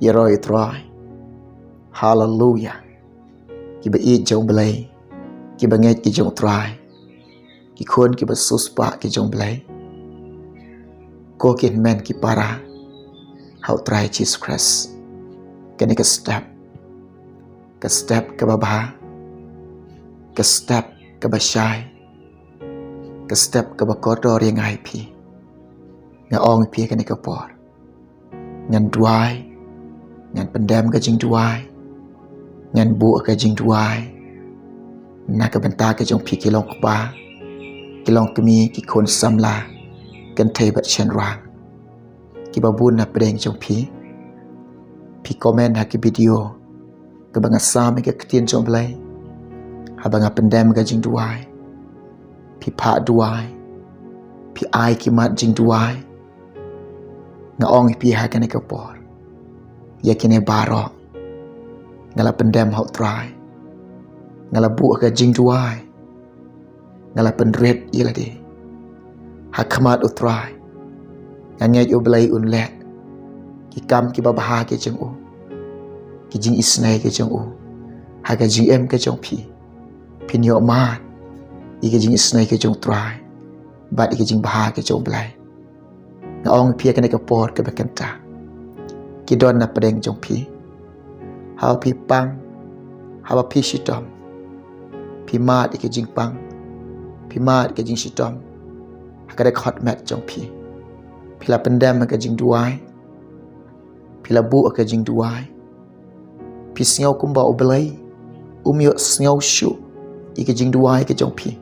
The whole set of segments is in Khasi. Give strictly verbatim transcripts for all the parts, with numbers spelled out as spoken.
Ïaroh ïa u Trai. Haleluya. Kiba ïeit jong u Blei, kiba ngeit ki jong u Trai, ki khun kiba siewspah ki jong u Blei, ko ki hynmen ki para ha u Trai Jisu Khrist. Kane ka step, ka step kaba bha, ka step kaba shai, ka step kaba kordor ïa nga ïa phi. Nga ong ïa phi ha kane ka por, ngan duwai, ngan pyndem ka jingduwai, ngan buh ka jingduwai na ka bynta ka jong phi ki long kpa, ki long kmie, ki khun samla, kynthei bad shynrang, kiba bun na pdeng jong phi. Phi comment ha ki video kaba nga sam ïa ka ktien jong u Blei, haba nga pyndem ka jingduwai. Phi phah duwai, phi ai ki mat jingduwai. Nga ong ïa phi ha kane ka por, ïa kine baroh nga la pyndem ha u Trai. Nga la buh ka jingduwai, nga la pynrit ïa lade ha khmat u Trai. Nga ngeit u Blei un leh ki kam kiba bha ki jong u, ki jingisynei ki jong u ha ka jingim ka jong phi. Phin ïoh mad ïa ki jingisynei ki jong u Trai bad ïa ki jingbha ki jong u Blei. Nga ong ïa phi ha kane ka por kaba kynta, ki don na pdeng jong phi. Haba phi pang, haba phi shitom, phi mad ïa ki jingpang, phi mad ïa ki jingshitom ha ka dkhot met jong phi. Phi la pyndem ha ka jingduwai, phi la buh ha ka jingduwai. Phi sngew kumba u Blei um ïohsngew shuh ïa ki jingduwai ki jong phi.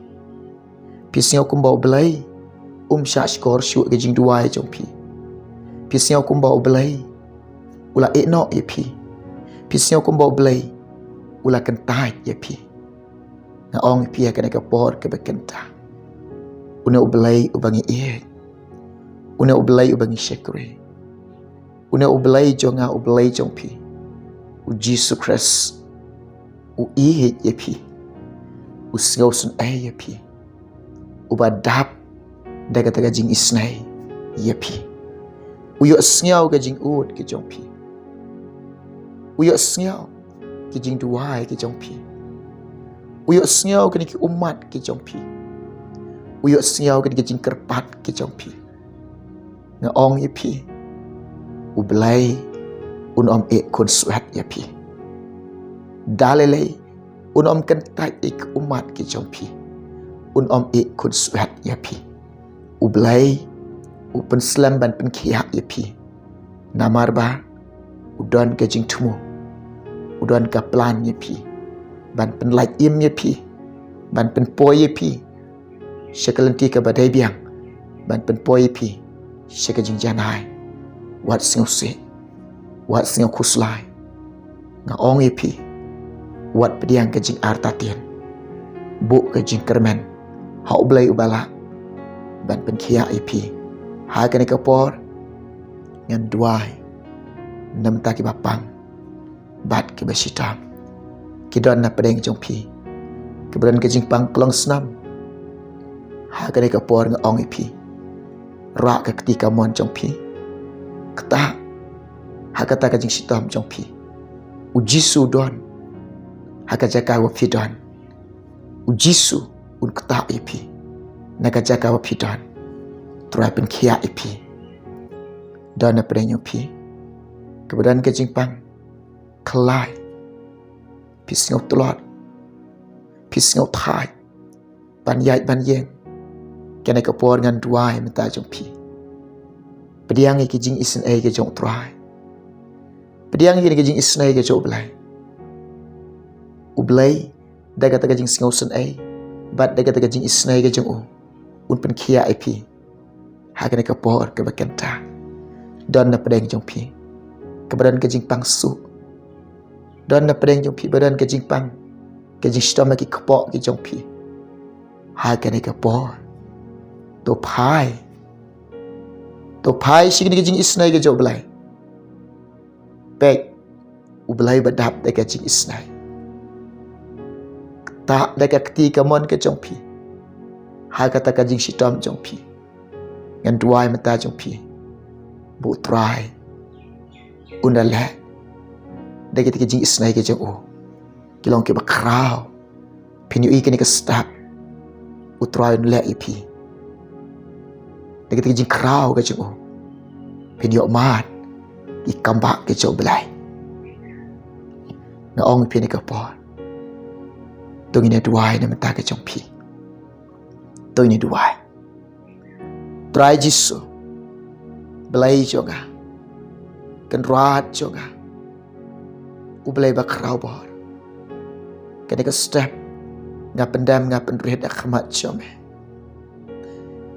Phi sngew kumba u Blei um shah shkor shuh ïa ki jingduwai jong phi. Phi sngew kumba u Blei u la ïehnoh ïa phi. Phi sngew kumba u Blei u la kyntait ïa phi. Nga ong ïa phi ha kane ka por kaba kynta, une u Blei uba ngi ïeit, une u Blei uba ngi shakri, une u Blei jong nga, u Blei jong phi, u Jisu Khrist, u ïeit ïa phi, u sngewsynei ïa phi, uba dap da kata ka jingisynei ïa phi. U ïohsngew ka jingud ki jong phi. U ïohsngew ki jingduwai ki jong phi. U ïohsngew kine ki ummat ki jong phi. U ïohsngew kine ki jingkyrpad ki jong phi. Nga ong ïa phi, u Blei un ym ïeh khunswet ïa phi. Da lei lei un ym kyntait ïa ki ummat ki jong phi. Un ym ïeh khunswet ïa phi. U Blei u pynslem ban pynkhiah ïa phi. Namar ba u don ka jingthmu, u don ka plan ïa phi, ban pynlait im ïa phi, ban pynpoi ïa phi sha ka lynti kaba dei biang, ban pynpoi ïa phi sha ka jingjanai. Wat sngewsih, wat sngewkhuslai. Nga ong ïa phi, wat pdiang ka jingartatien, buh ka jingkyrmen ha u Blei uba lah ban pynkhiah ïa phi. Ha kane ka por ngan duwai na bynta kiba pang bad kiba shitom, ki don na pdeng jong phi, kiba don ka jingpang klongsnam. Ha kane ka por nga ong ïa phi, rah ka kti kamon jong phi, ktah ha kata ka jingshitom jong phi. U Jisu u don ha ka jaka ba phi don. U Jisu un ktah ïa phi na ka jaka ba phi don. Trai pynkhiah ïa phi. Don na pdeng jong phi kiba don ka jingpang khlaiñ, phi sngew tlot, phi sngew thait ban ïaid ban ïeng. Kane ka por ngan duwai mynta jong phi. Pdiang ïa ki jingisynei ki jong u Trai. Pdiang ïa ki jingisynei ki jong u Blei. U Blei da kata ka jingsngewsynei bad da kata ka jingisynei ki jong u, un pynkhiah ïa phi. Ha kane ka por kaba kynta, don na pdeng jong phi kiba don ka jingpang suk. Don na pdeng jong phi ba don ka jingpang, ka jingshitom ha ki kpoh ki jong phi. Ha kane ka por, to phai, to phai sha kine ki jingisynei ki jong u Blei. Peit, u Blei ba dap da ka jingisynei. Ktah da ka kti kamon ka jong phi ha kata ka jingshitom jong phi. Ngan duwai mynta jong phi ba u Trai un da leh Da kita ki jingisnei ka jong u, ki long kiba khraw. Phin ïohi kane ka step U Trai un leh ïa phi. Da kita ki jingkhraw ka jong u, phin ïoh mad ïa ka kam ba ka jong U Blei. Nga ong ïa phi kane ka por, to ngin ïa duwai na bynta ka jong phi. To ngin ïa duwai. Trai Jisu, Blei jong nga, Kynrad jong nga, U Blei ba khraw bor. Kane ka step nga pyndem, nga pynrit ha khmat jong me.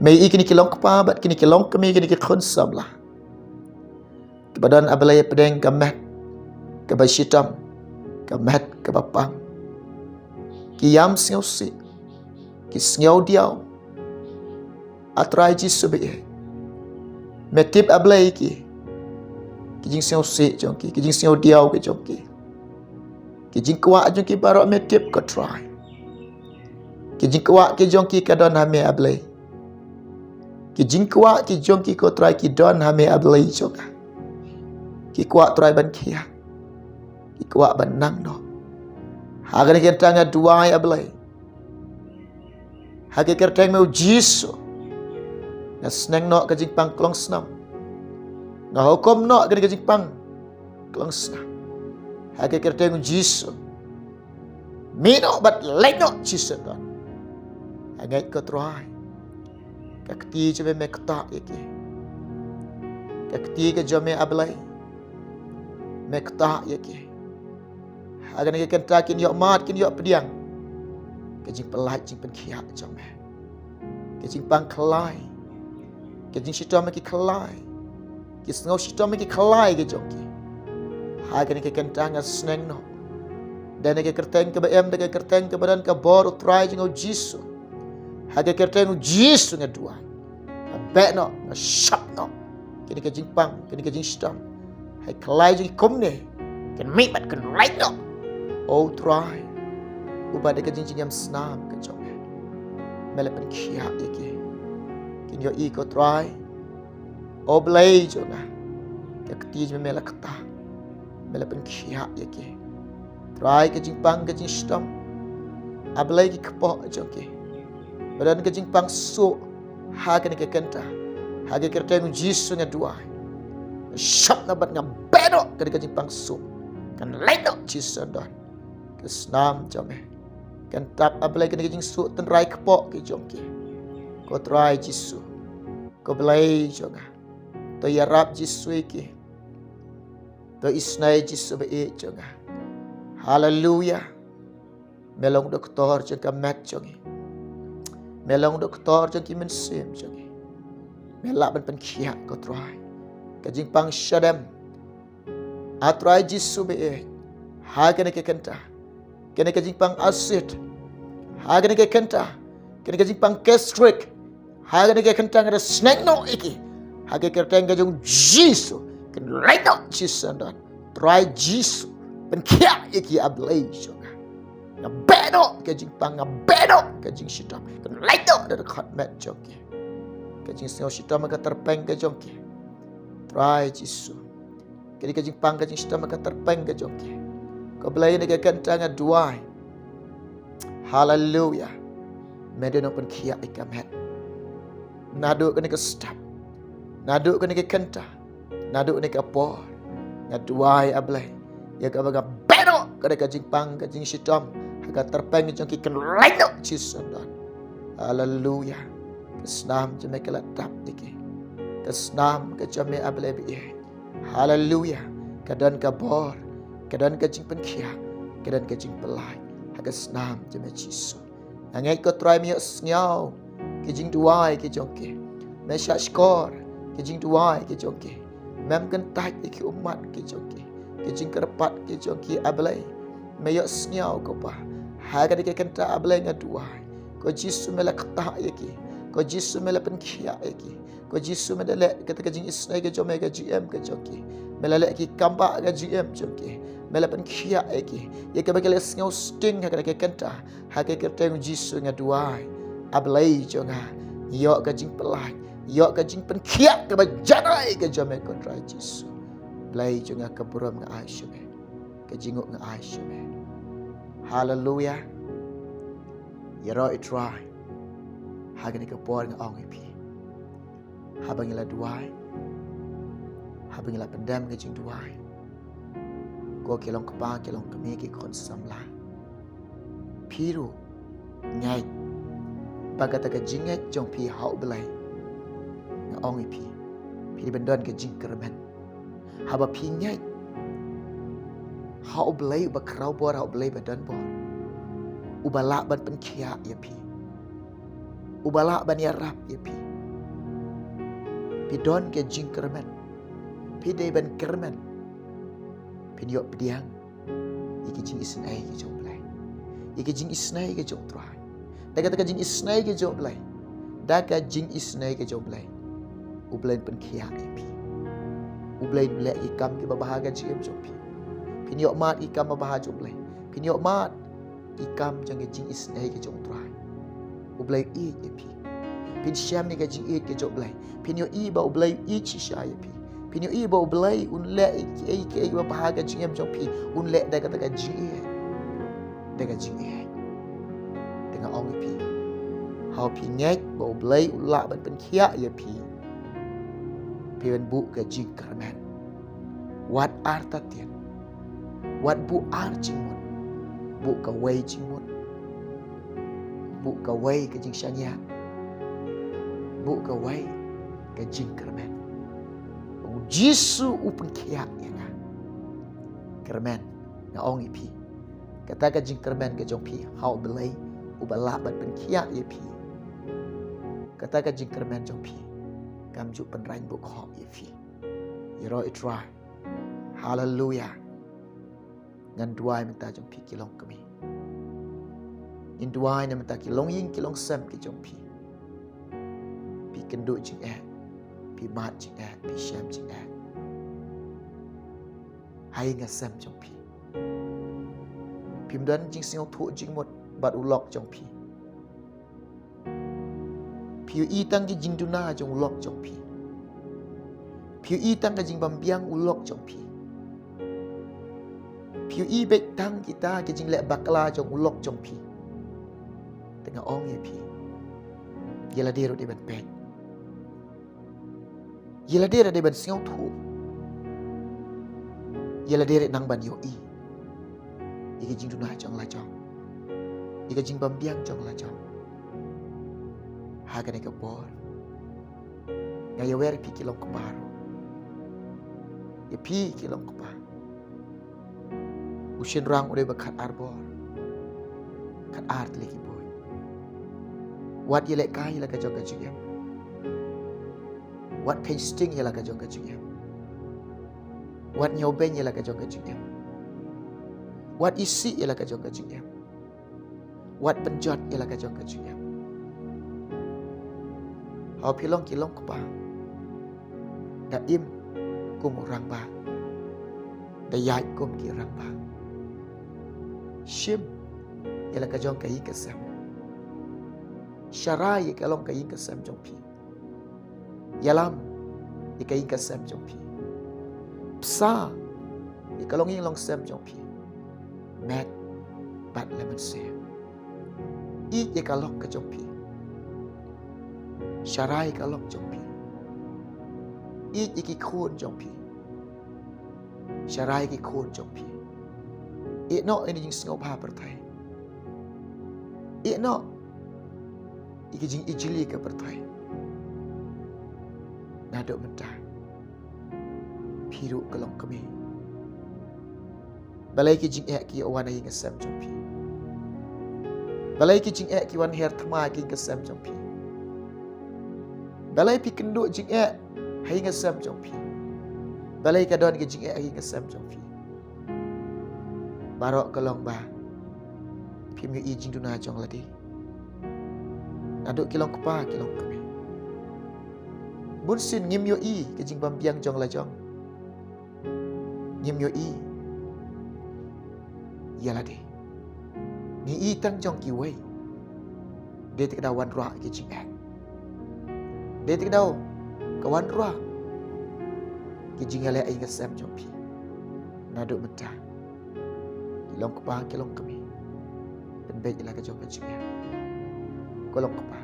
Me ïohi kine ki long kpa bad kine ki long kmie, kine ki khun samla, kiba don, A Blei, hapdeng ka met kaba shitom, ka met kaba pang. Ki ïam sngewsih, ki sngew diaw. A Trai Jisu ba ïeit, me tip, A Blei, ki, ki jingsngewsih jong ki, ki jingsngew diaw ka jong ki, ki jingkwah jong ki baroh me tip, ko Trai. Ki jingkwah ki jong ki ka don ha me, A Blei. Ki jingkwah ki jong ki, ko Trai, ki don ha me, A Blei jong nga. Ki kwah, Trai, ban khiah, ki kwah ban nang noh. Ha kane ka kynta nga duwai, A Blei, ha ka kyrteng me, U Jisu, nga sneng noh ka jingpang klongsnam. Nga hukum noh kane ka jingpang klongsnam ha ka kyrteng U Jisu. Mih noh bad leit noh, Jisu don. Nga ngeit, ko Trai, ka kti jong me, me ktah ïa ki. Ka kti ka jong me, A Blei, me ktah ïa ki. Ha kane ka kynta kin ïoh mad, kin ïoh pdiang ka jingpyllait, jingpynkhiah jong me. Ka jingpang khlai, ka jingshitom ha ki khlai, ki sngew shitom ha ki khlai ka jong ki. Ha kane ka kynta nga sneng noh da kane ka kyrteng kaba im, da ka kyrteng kaba don ka bor, U Trai jong nga, U Jisu. Ha ka kyrteng U Jisu nga duwai. Nga beh noh, nga shap noh kane ka jingpang, kane ka jingshitom ha ki khlai jong ki kumne. Kin mih bad kin leit noh, ko Trai, uba da ka jingjingim snam ka jong me, me la pynkhiah ïa ki. Kin ïohi, ko Trai, O Blei jong nga, ka kti jong me, me la ktah, me la pynkhiah ïa ki. Trai, ka jingpang ka jingshitom, A Blei, ki kpoh jong ki, ba don ka jingpang suk ha kane ka kynta, ha ka kyrteng U Jisu nga duwai. Nga shap noh bad nga beh noh kane ka jingpang suk. Kan leit noh, Jisu don. Ka snam jong me kan tap, A Blei, kane ka jingsuk tynrai kpoh ki jong ki, ko Trai Jisu, ko Blei jong nga. To ïarap, Jisu, ïa ki. To isnei, Jisu ba ïeit jong nga. Haleluia. Me long doktor jong ka met jong ngi. Me long doktor jong ki mynsiem jong ngi. Me lah ban pynkhiah, ko Trai, ka jingpang shadem, A Trai Jisu ba ïeit. Ha kane ka kynta, kane ka jingpang acid, ha kane ka kynta, kane ka jingpang gastric, ha kane ka kynta nga da sneng noh ïa ki ha ka kyrteng ka jong U Jisu. Kan leit noh, Jisu don. Trai Jisu, pynkhiah ïa ki, A Blei jong nga. Nga beh noh ka jingpang, nga beh noh ka jingshitom. Kan leit noh da ka khmat jong ki. Ka jingsngew shitom ha ka tyrpeng ka jong ki, Trai Jisu. Kane ka jingpang ka jingshitom ha ka tyrpeng ka jong ki, ko Blei, na ka kynta nga duwai, haleluia, me dei nongpynkhiah ïa ka met. Naduh kane ka step, naduh kane ka kynta, naduh kane ka por, nga duwai, A Blei, ïa kaba nga beh noh kane ka jingpang ka jingshitom ha ka tyrpeng jong ki, kan leit noh, Jisu don. Haleluia. Ka snam jong me ka la tap ïa ki. Ka snam ka jong me, A Blei ba ïeit. Haleluia. Ka don ka bor, ka don ka jingpynkhiah, ka don ka jingpyllait ha ka snam jong me, Jisu. Nga ngeit, ko Trai, me ïohsngew ki jingduwai ki jong ki. Me shahshkor ki jingduwai ki jong ki. Mem kyntait ïa ki ummat ki jong ki, ki jingkyrpad ki jong ki, A Blei. Me ïohsngew, ko Pa. Ha kane ka kynta, A Blei, nga duwai, ko Jisu, me la ktah ïa ki. Ko Jisu, me la pynkhiah ïa ki. Ko Jisu, me da leh kata ka jingisnei ka jong me ha ka jingim ka jong ki. Me la leh ïa ki kam ba ka jingim jong ki. Me la pynkhiah ïa ki, ïa kaba ki la sngew sting ha kane ka kynta. Ha ka kyrteng U Jisu nga duwai, A Blei jong nga. Ïoh ka jingpyllait, ïoh ka jingpynkhiah kaba janai ka jong me, ko Trai Jisu. Blei jong nga, ka burom nga ai sha me. ka jingngooh nga ai sha me. Haleluya. Ïaroh ïa u Trai. Ha kane ka por nga ong ïa phi, haba ngi la duwai, haba ngi la pyndem ka jingduwai, ko ki long kpa, ki long kmie, ki khun samla, phi ruh ngeit ba kata ka jingngeit jong phi ha U Blei, nga ong ïa phi, phi dei ban don ka jingkyrmen. Haba phi ngeit ha U Blei uba khraw bor, ha U Blei ba don bor, uba lah ban pynkhiah ïa phi, uba lah ban ïarap ïa phi, phi don ka jingkyrmen. Phi dei ban kyrmen. Phin ïoh pdiang ïa ka jingisynei ka jong U Blei, ïa ka jingisynei ka jong U Trai. Da kata ka jingisynei ka jong U Blei, da ka jingisynei ka jong U Blei, U Blei un pynkhiah ïa phi. U Blei un leh ki kam kiba bha ha ka jingim jong phi. Phin ïoh mad ki kam ba bha jong U Blei. Phin ïoh mad ki kam jong ka jingisynei ka jong U Trai. U Blei u ïeit ïa phi. Phin shem ïa ka jingïeit ka jong U Blei. Phin ïohi ba U Blei u ïeit shisha ïa phi. Phin ïohi ba U Blei un leh ïa kiei kiei kiba bha ha ka jingim jong phi, un leh da kata ka jingïeit. Da ka jingïeit. Te nga ong ïa phi, haba phi ngeit ba U Blei u lah ban pynkhiah ïa phi, phi ban buh ka jingkyrmen. Wat artatien. Wat buh ar jingmut. Buh kawei jingmut. Buh kawei ka jingshaniah. Buh kawei ka jingkyrmen. U Jisu u pynkhiah ïa nga. Kyrmen, nga ong ïa phi, kata ka jingkyrmen ka jong phi ha U Blei uba lah ban pynkhiah ïa phi, kata ka jingkyrmen jong phi kam ju pynrang buk hok ïa phi. Ïaroh ïa U Trai. Haleluya. Ngan duwai mynta jong phi ki long kmie. Ngin duwai na mynta ki long ïing ki long sem ki jong phi. Phi kynduh jingeh, phi mad jingeh, phi shem jingeh ha ïing ha sem jong phi. Phim don jingsngewthuh jingmut bad u lok jong phi. Phi ïohi tang ki jingduna jong u lok jong phi. Phi ïohi tang ka jingbymbiang u lok jong phi. Phi ïohi beit tang kita ki jingleh bakla jong u lok jong phi. Te nga ong ïa phi, ïa lade ruh dei ban peit. Ïa lade ruh dei ban sngewthuh. Ïa lade ruh nang ban ïohi ïa ka jingduna jong la jong, ïa ka jingbymbiang jong la jong. Ha kane ka por nga ïawer ïa phi ki long kpa ruh. Ïa phi ki long kpa, u shynrang u dei ba khat ar bor, khat ar tylli ki buit. Wat ïalehkai ïa la ka jong ka jingim. Wat kheiñ sting ïa la ka jong ka jingim. Wat ñiewbeiñ ïa la ka jong ka jingim. Wat isih ïa la ka jong ka jingim. Wat pynjot ïa la ka jong ka jingim. Haba phi long ki long kpa, da im kum u rangbah, da ïaid kum ki rangbah. Shim ïa la ka jong ka ïing ka sem. Sharai ïa ka long ka ïing ka sem jong phi. Ïalam ïa ka ïing ka sem jong phi. Bsa ïa ka longïing longsem jong phi. Met bad la mynsiem. Ïeit ïa ka lok ka jong phi. Sharai ïa ka lok jong phi. Ïeit ïa ki khun jong phi. Sharai ïa ki khun jong phi. Ïehnoh ïa ka jingsngewbha pyrthei. Ïehnoh ïa ka jingijli ka pyrthei. Naduh mynta phi ruh ka long kmie. Balei ki jingeh ki wan ha ïing ha sem jong phi? Balei ki jingeh ki wan her thma ha ki ïing ha sem jong phi? Balei phi kynduh jingeh ha ïing ha sem jong phi? Balei ka don ki jingeh ha ïing ha sem jong phi? Baroh ka long ba phim ïohi jingduna jong lade. Naduh ki long kpa ki long kmie. Bunsien ngim ïohi ka jingbymbiang jong la jong. Ngim ïohi ïa lade. Ngi i tang jong kiwei. Dei te ka daw wanrah ki jingeh. Dei te ka daw ka wanrah ki jingeh ha ïing ha sem jong phi. Naduh mynta Long Kpa, ki long kmie, pynbeit ïa la ka jong ka jingeh. Ko Long Kpa,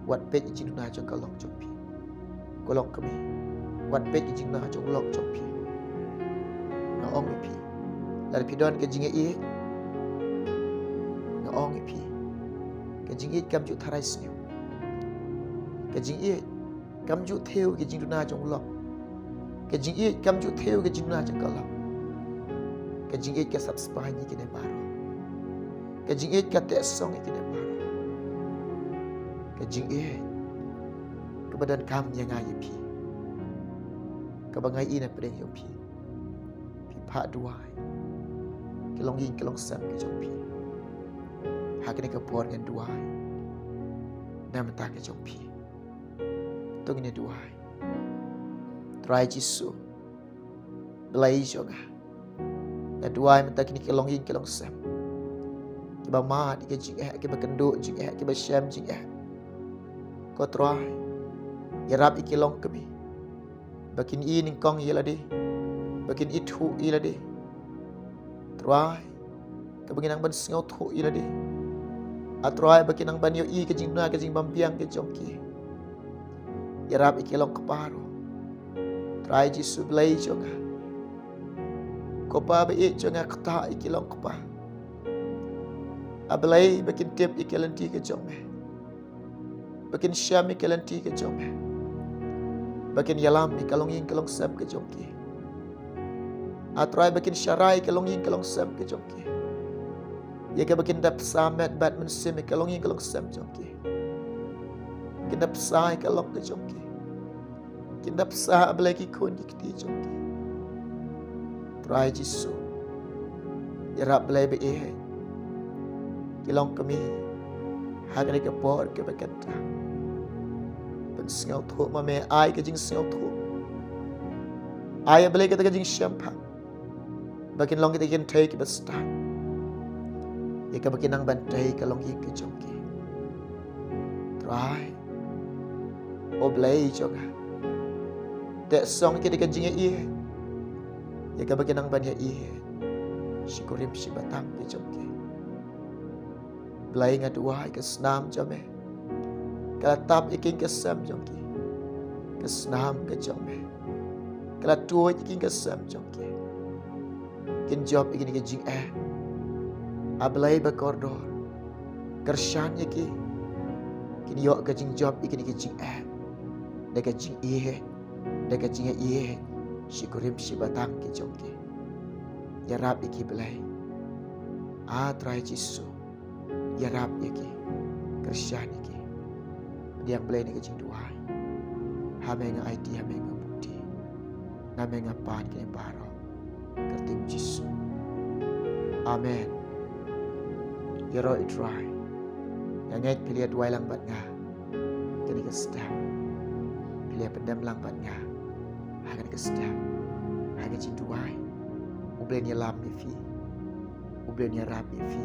wat peit ïa ka jingduna jong ka long jong phi. Ko Long Kmie, wat peit ïa ka jingduna jong u lok jong phi. Nga ong ïa phi, lada phi don ka jingïeit, nga ong ïa phi, ka jingïeit kam ju tharai sniew. Ka jingïeit kam ju thew ïa ka jingduna jong u lok. Ka jingïeit kam ju thew ïa ka jingduna jong ka long. Ka jingïeit ka sap spah ïa kine baroh. Ka jingïeit ka teh song ïa kine baroh. Ka jingïeit kaba donkam ïa nga ïa phi, kaba nga ïohi na pdeng jong phi. Phi phah duwai ki longïing ki longsem ki jong phi. Ha kane ka por ngan duwai na ka bynta ka jong phi. To ngin ïa duwai. Trai Jisu, Blei jong nga, nga duwai mynta kine ki longïing ki longsem, kiba mad ïa ka jingeh, kiba kynduh jingeh, kiba shem jingeh. Ko Trai, ïarap ïa ki long kmie ba kin ïohi nyngkong ïa lade, ba kin ithuh ïa lade. Trai, kaba kin nang ban sngewthuh ïa lade. A Trai, ba kin nang ban ïohi ka jingduna ka jingbymbiang ka jong ki. Ïarap ïa ki long kpa ruh. Trai Jisu, Blei jong nga, ko Pa ba ïeit jong nga, ktah ïa ki long kpa. A Blei, ba kin tip ïa ka lynti ka jong me, ba kin shem ïa ka lynti ka jong me, ba kin ïalam ïa ka longïing ka longsem ka jong ki. A Trai, ba kin sharai ïa ka longïing ka longsem ka jong ki. Ïa kaba kin da bsa met bad mynsiem ïa ka longïing ka longsem jong ki. Kin da bsa ïa ka long ka jong ki. Kin da bsa, A Blei, ki khun ki kti jong ki. Trai Jisu, ïarap, Blei ba ïeit, ki long kmie ha kane ka por kaba kynta. Pynsngewthuh ma me, ai ka jingsngewthuh. Ai, A Blei, kata ka jingshemphang ba kin long kita ki kynthei kiba stad ïa kaba kin nang ban tei ka longïing ka jong ki. Trai, O Blei jong nga, teh song ïa ki da ka jingïaieit ïa kaba kin nang ban ïaieit shi kurim shi batang ka jong ki. Blei, nga duwai ka snam jong me ka la tap ïa ki ïing ki sem jong ki. Ka snam ka jong me ka la tuid ïa ki ïing ki sem jong ki. Kin jop ïa kine ki jingeh, A Blei ba kordor. Kyrshan ïa ki. Kin ïoh ka jingjop ïa kine ki jingeh da ka jingïeit, da ka jingïaieit shi kurim shi batang ki jong ki. Ïarap ïa ki, Blei. A Trai Jisu, ïarap ïa ki, kyrshan ïa ki. Pdiang, Blei, na ka jingduwai. Ha me nga aiti, ha me nga bud, na me nga pan kine baroh, ha ka kyrteng Jisu. Amen. Ïaroh, I Trai. Nga ngeit phi la duwai lang bad nga kane ka step. Phi la pyndem lang bad nga ha kane ka step, ha ka jingduwai. U Blei un ïalam ïa phi. U Blei un ïarap ïa phi.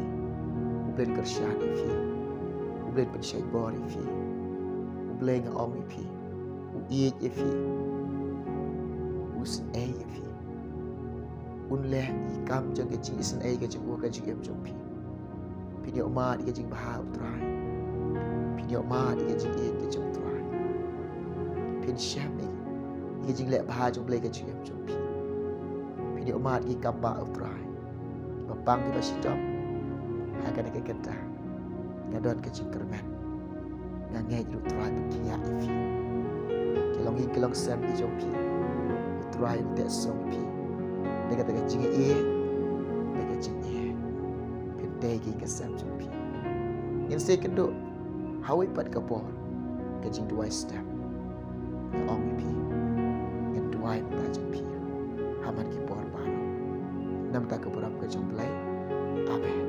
U Blei un kyrshan ïa phi. U Blei un pynshait bor ïa phi. U Blei, nga ong ïa phi, u ïeit ïa phi. U isynei ïa phi. Un leh ïa ka kam jong ka jingisynei ka jong u ha ka jingim jong phi. Phin ïoh mad ïa ka jingbha U Trai. Phin ïoh mad ïa ka jingïeit ka jong U Trai. Phin shem ïa ka jingleh bha jong U Blei ha ka jingim jong phi. Phin ïoh mad ïa ki kam bah U Trai kiba pang kiba shitom ha kane ka kynta. Nga don ka jingkyrmen. Nga ngeit ruh, Trai, ba phin ïa ïa phi. Ki longïing ki longsem ki jong phi, U Trai un teh song ïa phi da kata ka jingïeit, da ka jingïeit. Phin tei ki ïing ki sem jong phi. Ngin sa ïakynduh ha kawei pat ka por, ka jingduwai step. Nga ong ïa phi, ngin duwai mynta jong phi ha man ki por baroh. Namar ka burom ka jong U Blei. Amen.